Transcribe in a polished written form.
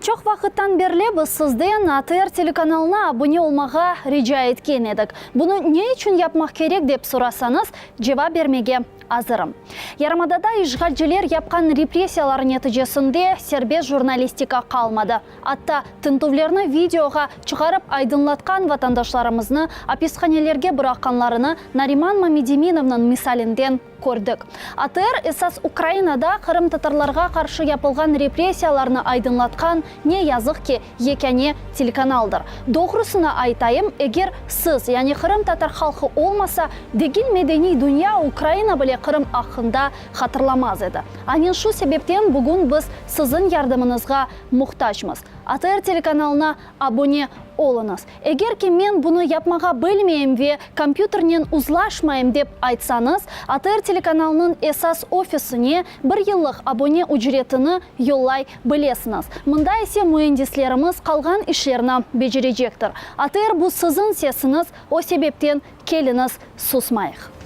Çoq vaqıttan berli biz sizden ATR telekanalına abune olmağa rica etken edik. Bunı ne içün yapmaq kerek dep sorasañız, cevap bermege azırım. Yarımadada işğalciler yapqan repressiyalar neticesinde serbest jurnalistika qalmadı. Atta tintüvlerni videoğa çıqarıp aydınlatqan vatandaşlarımıznı apishanelerge bıraqqanlarını Nariman Mamedeminovnıñ misalinden kördik. ATR esas Ukrainada qırımtatarlarğa qarşı yapılğan repressiyalarnı aydınlatqan, ne yazıq ki, yekâne telekanaldır. Doğrusını aytayım, eger siz, yani qırımtatar halqı olmasa, degil medeniy dünya, Ukraina bile Qırım aqqında hatırlamaz edi. Anen şu sebepten bugün biz siziñ yardımıñızğa muhtacmız. ATR telekanalına abone oluñız. Eger ki men bunı yapmağa bilmeyim ve kompyuternen uzlaşmayım dep aytsañız, ATR telekanalınıñ esas ofisine bir yıllıq abone ücretini yollay bilesiñiz. Mında ise müendislerimiz qalğan işlerni becerecektir. ATR bu siziñ sesiñiz, o sebepten keliñiz susmayıq.